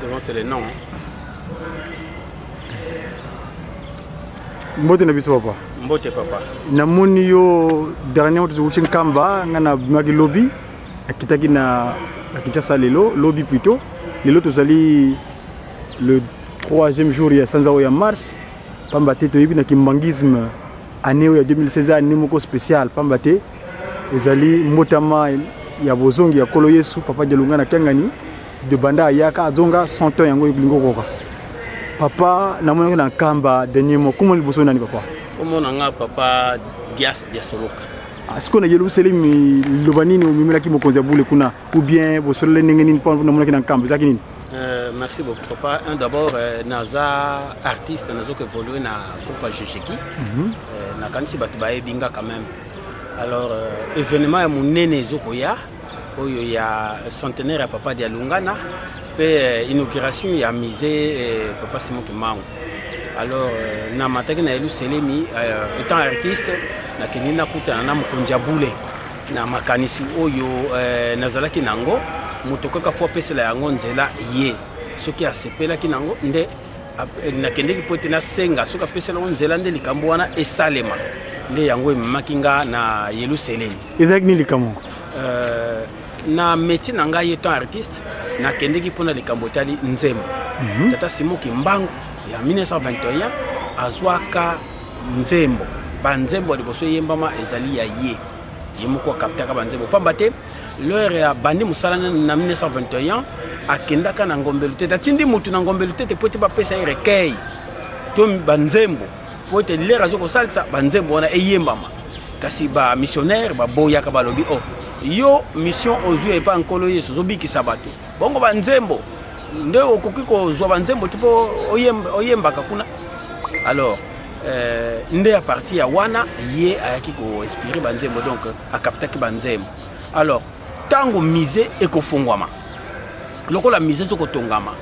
Simplement c'est le nom. Mbote na biso papa. Mbote papa. Namoni yo dernier tozowuti Nkamba, nga nabimaki lobi, nakitaki na Kinshasa lelo, lobi plutôt. Lelo tozali le troisième jour ya sanza oyo ya mars, pamba te toyebi na kimbanguisme année oyo ya 2016 année moko spéciale, pamba te ezali mbotama ya bozongi ya Nkolo Yesu. Papa Dialungana na Kiangani de banda ayaka azonga 100 ans yango elingi kokoka. Papa, namonaki na Nkamba dernier mois, komona liboso nani papa? Komona nga papa Dias Diasoloka. Sikoyo na Yerusalemi liloba nini omemelaki mokonzi ya bule kuna, ou bien bosolole ndenge nini mpo namonaki na Nkamba ezalaki nini? Merci beaucoup papa. Un d'abord naza artiste, nazo ko évoluer na groupe ya Jejeki. Nakanisi bato bayebi nga quand même. Alors événement ya monene ezokoya oyo ya centenaire ya papa Dialungana pe inauguration ya musée papa Simon Kimbangu. Alors namataki na Yerusalemi étant artiste, nakendi nakutana na mokonzi ya bule na makanisi oyo nazalaki nango, moto kaka fo apesela yango nzela ye soki asepelaki nango nde nakendeki po ete nasenga soki apesela yango nzela nde likambo wana esalema, nde yango ememaki nga na Yerusalemi. Ezalaki nini likambo? Na métier na ngai étant artiste, nakendeki mpona likambo etali nzembo. Tata Simon Kimbangu ya 1921 azwaka nzembo, banzembo ya liboso eyembama ezali ya ye, ye moko akaptaka banzembo, pamba te l'heure ya bandi mosala na 1921 akendaka na Ngombe Lutete, atindi mutu na Ngombe Lutete po ete bapesa ye recueil to banzembo po ete l'heure azo kosalisa banzembo wana eyembama. Kasi ba missionnaire baboyaka, balobi oh, yo mission ozwi epa Nkolo Yesu, ozobikisa bato, bongo banzembo nde okoki kozwa banzembo te mpo oyembaka kuna. Alors nde a partir ya wana ye ayaki koinspire banzembo, donc akaptaki banzembo. Alors ntango musée ekofungwama, lokola musée ezokotongama,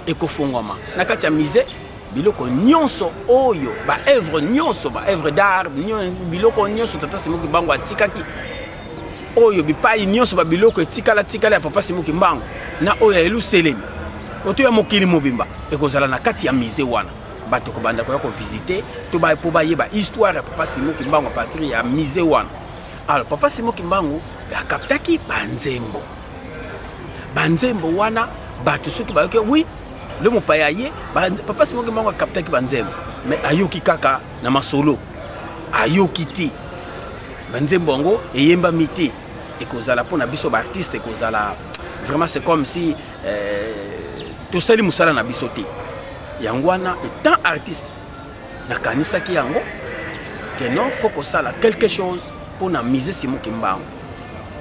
ekofungwama na kati ya musée biloko nyonso oyo ba œuvre nyonso, ba œuvre d'art, biloko nyonso tata Simon Kimbangu atikaki, oyo bipai nyonso ba biloko etikala tikala ya papa Simon Kimbangu na oyo ya Yelusalemi oto ya mokili mobimba ekozala na kati ya musée wana. Bato kobanda koya kovisite to po bayeba histoire ya papa Simon Kimbangu a partir ya musée wana. Alors papa Simon Kimbangu akaptaki banzembo, banzembo wana bato soki bayoki oui le mopaya ye, papa Simon Kimbangu akaptaki banzembo, mais ayoki kaka na masolo, ayoki te banzembo yango eyembami te. Ekozala mpona biso baartiste, ekozala vraiment c'est comme si tosali mosala na biso te. Yango wana étant artiste nakanisaki yango que non, faut kosala quelque chose mpona musée Simon Kimbangu.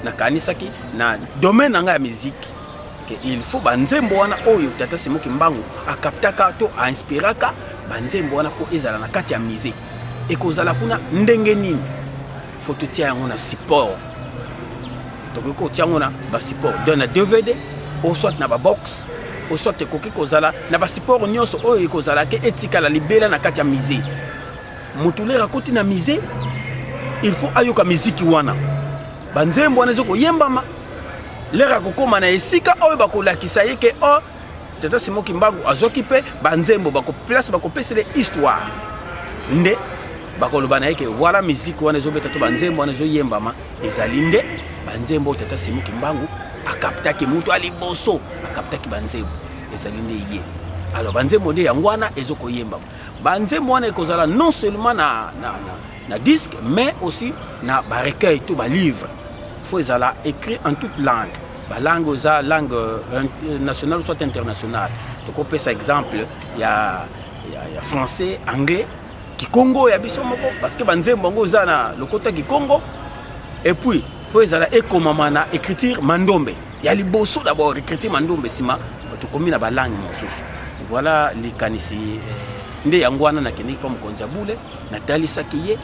Nakanisaki na domaine na ngai ya musique que il faut banzembo wana oyo tata Simon Kimbangu akaptaka to ainspiraka, banzembo wana faut ezala na kati ya musée. Ekozala kuna ndenge nini? Faut totia yango na support, tokoki kotia yango na basupport donc na DVD ou soit na babox ou soit ekoki kozala na basupport nyonso oyo ekozala ke etikala libela na kati ya musée. Moto lere akoti na musée, il faut ayoka miziki wana, banzembo wana ezokoyembama. Lere akokóma na esika oyo bakolakisa ye ke oh, tata Simon Kimbangu azwaki mpe banzembo, place bakopesela histoire nde bakoloba na ye ke voilà musique wana ezobeta to banzembo wana ezoyembama ezali nde banzembo oyo tata Simon Kimbangu akaptaki. Moto ya liboso akaptaki banzembo ezali nde ye. Alors banzembo nde yango wana ezokoyembama. Banzembo wana ekozala non seulement na disque mais aussi na barecueil to balivre. Faut ezala écrit en toute langue, balangue oza langue nationale soit internationale. Tokopesa exemple ya français, anglais, kikongo ya biso moko, parce que banzembo yango eza na lokota kikongo. Et puis faut ezala ekomama na écriture mandombe ya liboso, d'abord écriture mandombe, nsima tokomi na balangue mosusu. Voilà likanisi nde yango wana nakendeki mpa mokonzi ya bule, natalisaki ye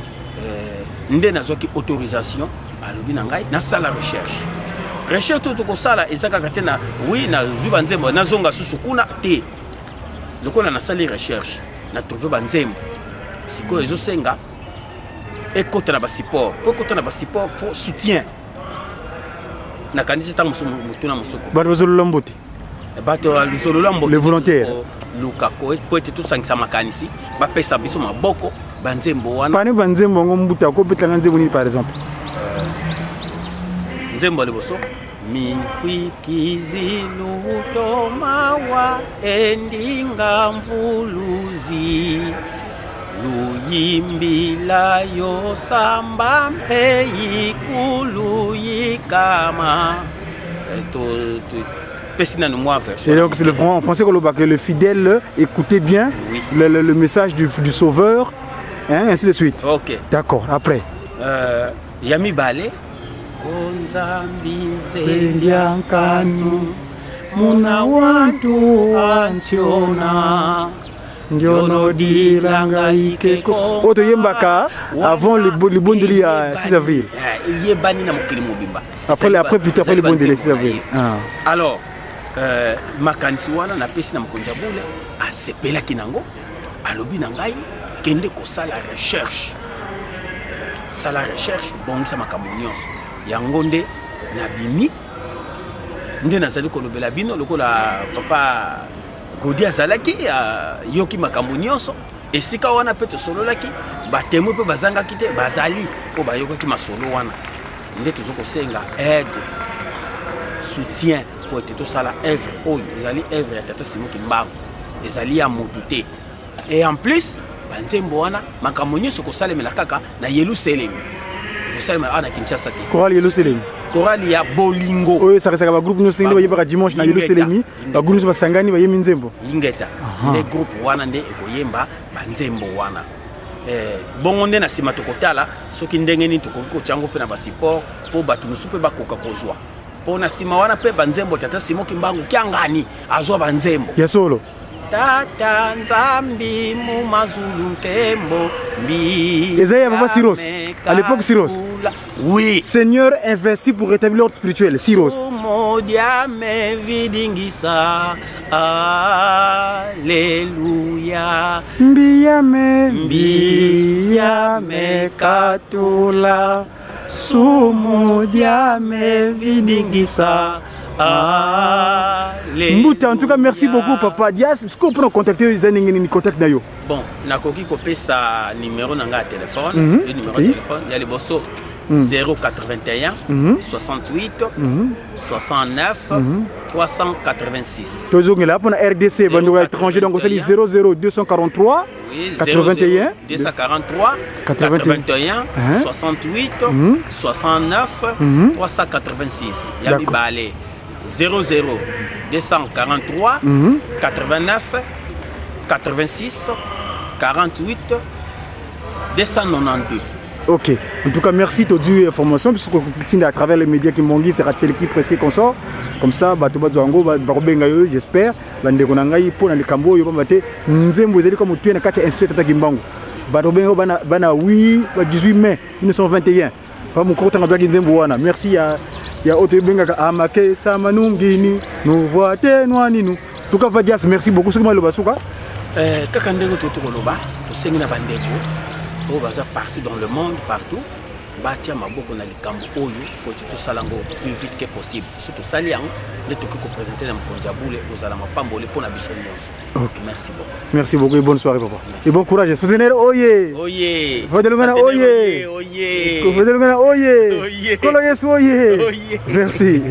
nde nazwaki autorisation. Alobi na ngai nasala recherche. Recherche oyo tokosala eza kaka te na oui nazwi banzembo nazonga susu kuna te. Lokola nasali recherche, na trouve banzembo, sikoyo ezosenga ekota na basupport. Po ekota na basupport, faut soutien. Nakanisi ntango motuna mosoko bato bazolola mbote. Bato ya luzolo lwa mboto, Les volontaires. Luka po ete tosangisa makanisi, bapesa biso maboko, banzembo wana. Parmi banzembo yango, mbuta, akobetanga nzembo nini par exemple? Nzembo ya liboso: minkwikizi luto mawa endinga mvuluzi luyimbila yo samba mpe ikulu yikama. Topesi nanu mwa version. Et donc c'est le en français que le fidèle écoutez bien, Oui. le message du sauveur, hein, ainsi de suite. Ok. D'accord, après? Ya mibale: o Nzambi nzendiankanu muna wantu ansiona. Ndionodilanga ikeko. Oyo toyembaka avant libondeli ya 6 avril. Eyebani na mokili mobimba. Après, plutôt après libondeli ya 6 avril. Ah. Alors makanisi wana napesi na mokonzi ya bule, asepelaki nango, alobi na ngai: kende kosala recherche, sala recherche, bongisa makambo nyonso. Yango nde nabimi, nde nazali kolobela bino lokola papa Godi azalaki, ayoki makambo nyonso esika wana mpe tosololaki. Batémoin mpe bazangaki te, bazali mpo bayokaki masolo wana. Nde toza kosenga aide, soutien, mpo ete tosala œuvre oyo ezali œuvre ya tata Simon Kimbangu, ezali ya motu te. Et en plus, banzembo wana, makambo nyonso kosalemela kaka na Yelusalemi, ekosalemela awa na Kinshasa te. Chorale Yelusalemi. Chorale ya bolingo. Oyo esakisaka bagroupe nyonso ndenge bayebaka dimanche na Yelusalemi, bagroupe nyonso basangani, bayembi nzembo. Ingeta. Nde groupe wana nde ekoyemba banzembo wana. Bongo nde na nsima tokotala soki ndenge nini tokoki kotia yango mpe na basupport, mpo bato mosusu mpe bakoka kozwa, mpo na nsima wana mpe banzembo tata Simon Kimbangu Kiangani azwa banzembo. Ya solo. Tata Nzambi mu mazulu nkembo mbi. Eza ya papa Siros. À l'époque, Siros. Oui. Seigneur investi pour rétablir l'ordre spirituel, Siros. Modiame vidingisa, Alleluya. Mbiyame. Mbiyame katula sumu diame vidingisa. Alleluya. Mbuta, en tout cas, merci beaucoup, papa Dias. Ce qu'on peut contacter, eza ndenge nini, contact na yo? Bon, nakoki kopesa numéro na ngai ya telefone. Yo numéro ya telefone ya liboso: 081 68 69 386. Tozongela mpona RDC, bandeko ya étranger. Donc osali 00 243. Oui, 81. 243. 81. 81. Hein? 68 69 386. Ya mibale: 00 243 89 86 48 292. Ok, en tout cas, merci tozwi information puisque kotinda à travers les médias Kimbanguiste Teleki presque consort comme ça, bato bazwa yango, bakobenga yo. J'espère, bandeko na ngai, mpo na likambo oyo, pamba te nzembo ezali comme motuya na kati ya institut tata Kimbangu. Bato benga bana, bana 8 ba 18 mai 1921, pa mokoko ntango azwaki nzembo wana. Merci ya oyo toyebengaka amake samanungini nuvoa te nwaninu. En tout cas, papa Dias, merci beaucoup. Soki maloba suka? Kaka ndenge toyoti koloba, tosengi na bandeko oyo baza parti dans le monde, partout, batia maboko na likambo oyo po ete tosala yango plus vite que possible. So tosali yango nde tokoki koprésenter na mokonzi ya bule, ekozala mapamboli mpo na biso nyonso. Merci beaucoup. Merci beaucoup et bonne soirée, papa. Merci. Et bon courage. Soutenir oye. Oye. Vodelungana oye. Oye. Vodelungana oye. Oye. Kolo Yesu oye. Oye. Merci.